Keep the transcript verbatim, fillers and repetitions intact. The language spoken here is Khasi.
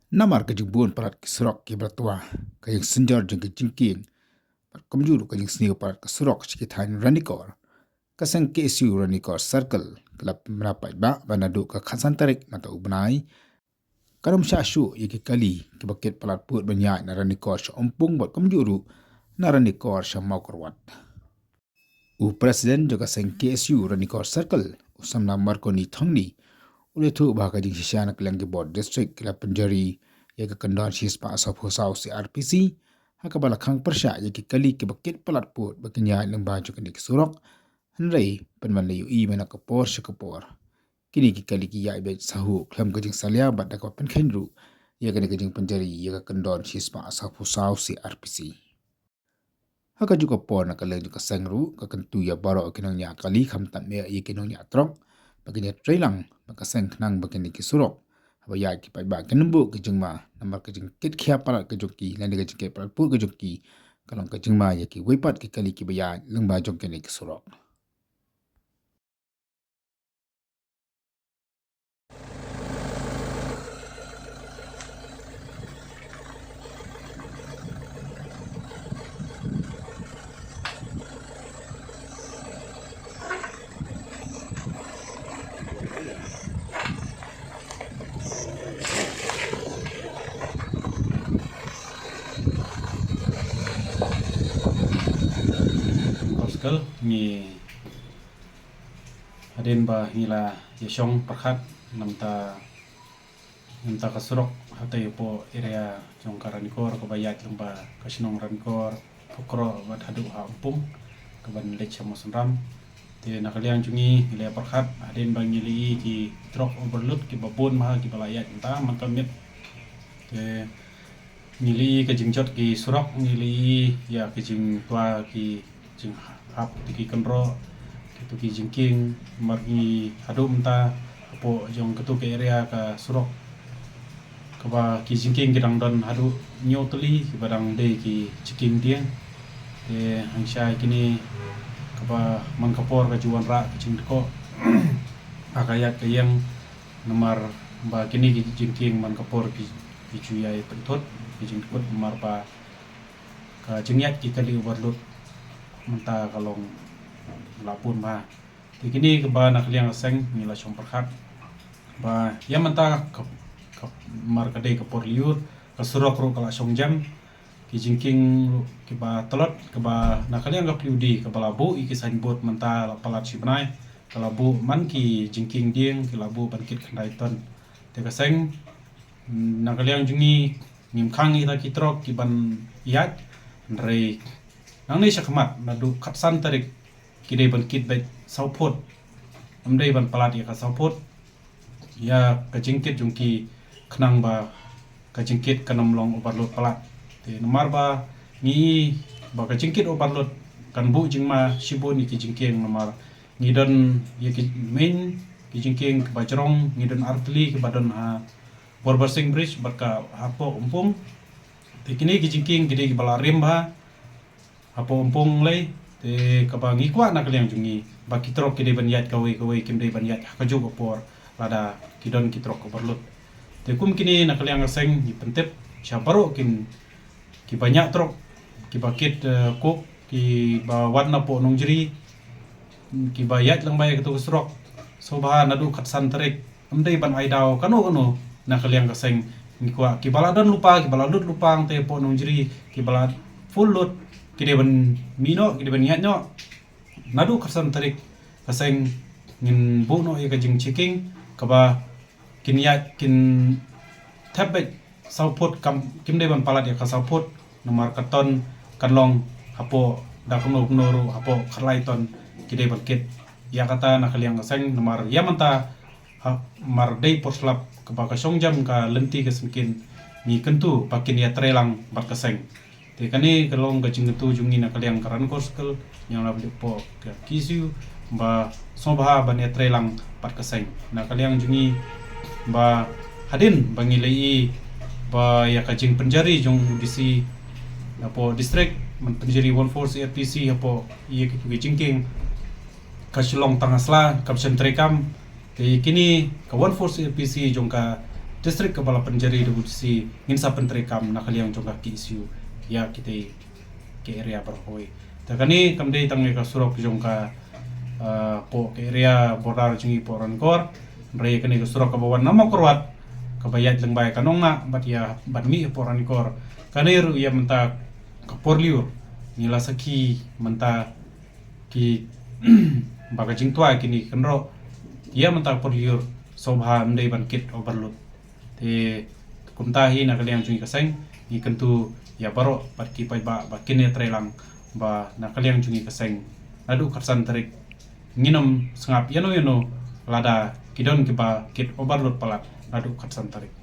Namar ka jingbun palat ki surok kiba la twa, ka jingsynjor jong ka jingkieng bad kumjuh ruh ka jingsniew palat ka surok sha ki thaiñ Ranikor, ka seng K S U Ranikor Circle ka la pynbna paidbah ba naduh ka khatsan tarik mynta u bnai, kan ym shah shuh ïa ki kali kiba kit palat pud ban ïaid na Ranikor sha Umpung bad kumjuh ruh na Ranikor sha Mawkyrwat. U President jong ka seng K S U Ranikor Circle, u Samla Marconi Thongni, u la ïathuh ba ka jingshisha na ka liang ki bor district ki la pynjari ïa ka kyndon shispah sawphew saw C R P C, ha kaba la khang pyrshah ïa ki kali kiba kit palat pud ba kin ïaid lyngba jong kine ki surok, hynrei pynban la ïohi mynta ka por sha ka por, kine ki kali ki ïaid beit sahuh khlem ka jingsalia bad da kaba pynkheiñ ruh ïa kane ka jingpynjari ïa ka kyndon shispah sawphew saw C R P C. Ha kajuh ka por na ka liang jong ka seng ruh ka kyntu ïa baroh ki nongñiah kali khamtam eh ïa ki nongñiah trok ba kin ïatreilang bad ka seng khnang ba kine ki surok haba ïaid ki paidbah kin ym buh ki jingma, namar ka jingkit khia palat ka jong ki lane ka jingkit palat pud ka jong ki ka long ka jingma ïa kiwei pat ki kali kiba ïaid lyngba jong kine ki surok. Circle ngi Hadien ba ngi la ïashong pyrkhat na bynta, na bynta ka surok hatei hapoh area jong ka Ranikor kaba ïaid lyngba ka shnong Ranikor, Pukroh bad haduh ha Umpung kaban leit sha Mawsynram. Te na ka liang jong ngi ngi la pyrkhat hadien ba ngi la ïohi ki truck overload kiba bun bha kiba la ïaid mynta man ka miet. Te ngi la ïohi ka jingjot ki surok, ngi la ïohi ïa ka jingtwa ki jinghap ki kynroh, kito ki jingkieng, namar ngi haduh mynta hapoh jong kato ka area ka surok kaba ki jingkieng ki dang don haduh hynñiew tylli kiba dang dei ki jingkieng dieng. Te hangshai kine kaba man ka por ka ju wanrah ka jingdkoh ha ka ïaid ka ïeng, namar ba kine ki jingkieng man ka por ki, ki ju ïai pynthut ki jingdkoh namar ba ka jingïaid ki kali overload mynta ka long la bun bha. Te kine kaba na ka liang ka seng ngi la shong pyrkhat ba ïa mynta ka, ka, namar ka dei ka por lyiur, ka surok ruh ka la shong jem, ki jingkieng ruh kiba tlot kaba na ka liang ka P W D kaba la buh ïa ki signboard mynta la palat shi bnai, ka la buh man ki jingkieng dieng ki la buh ban kit khyndai ton. Te ka seng, na ka liang jong ngi ngim khang ïa kita ki truck kiban ïaid, hynrei nangne sha khmat naduh khatsan tarik ki dei ban kit beit saw phut. Ym dei ban palat ïa ka saw phut ïa ka jingkit jong ki khnang ba ka jingkit kan ym long overload palat. Te namar ba ngi ba ka jingkit overload kan buh jingma shibun ïa ki jingkieng namar ngi don ïa ki main ki jingkieng kiba jrong, ngi don artylli kiba don ha Borbarsing Bridge bad ka hapoh Umpung. Te kine ki jingkieng ki dei kiba la rim bha hapoh Umpung lei, te kaba ngi kwah na ka liang jong ngi ba ki truck ki dei ban ïaid kawei kawei, kim dei ban ïaid ha kajuh ka por lada ki don ki truck overload. Te kum kine na ka liang ka seng ngi pyntip sha baroh kin kiba ñiah truck, kiba kit, eh, coke, kiba wan napoh Nongjri, kiba ïaid lyngba ïa kato ka surok. Sngewbha naduh khatsan tarik ym dei ban ai daw kano kano na ka liang ka seng, ngi kwah kiba la don lypa, kiba la lut lypa hangtei hapoh Nongjri, kiba la full load, ki dei ban mih noh, ki dei ban ïaid noh. Naduh khatsan tarik ka seng ngin buh noh ïa ka jingchecking kaba kin ïaid kin thep beit saw phut, kam, kim dei ban palat ïa ka saw phut namar ka ton kan long hapoh da kumno kumno ruh hapoh khatlai ton ki dei ban kit. Ïa kata na ka liang ka seng namar ïa mynta ha, mar dei por slap kaba ka shong jem ka lynti ka syngkien, ngi kyntu ba kin ïatreilang bad ka seng. Te kane ka long ka jingkyntu jong ngi na ka liang ka Ranikor Circle, ngi ong la bynta hapoh ka K S U ba sngewbha ban ïatreilang bad ka seng. Na ka liang jong ngi ba hadien ba ngi la ïohi ba ïa ka jingpynjari jong u D C hapoh district ban pynjari one four C R P C hapoh ïa kito ki jingkieng ka shu long tang ha sla, kam shym treikam. Te kine ka one four C R P C jong ka district kaba la pynjari da U D C, ngin sa pyntreikam na ka liang jong ka K S U ïa kita ki area baroh kawei. Te kane kam dei tang ïa ka surok jong ka, ah, hapoh ka area border jong ngi hapoh Ranikor. Hynrei kane ka surok kaba wan na Mawkyrwat kaba ïaid lyngba ïa ka Nongnah bad ïa, bad mih hapoh Ranikor. Kane ruh ïa mynta ka por lyiur ngi la sakhi mynta ki ba ka jingtwa kine ki kynroh. Ïa mynta ka por lyiur sngewbha ym dei ban kit overload. Te kumta hi na ka liang jong ngi ka seng ngi kyntu ïa baroh bad ki paidbah ba kin ïatreilang ba na ka liang jong ngi ka seng naduh khatsan tarik ngin ym sngap ïano ïano lada ki don kiba kit overload palat naduh khatsan tarik.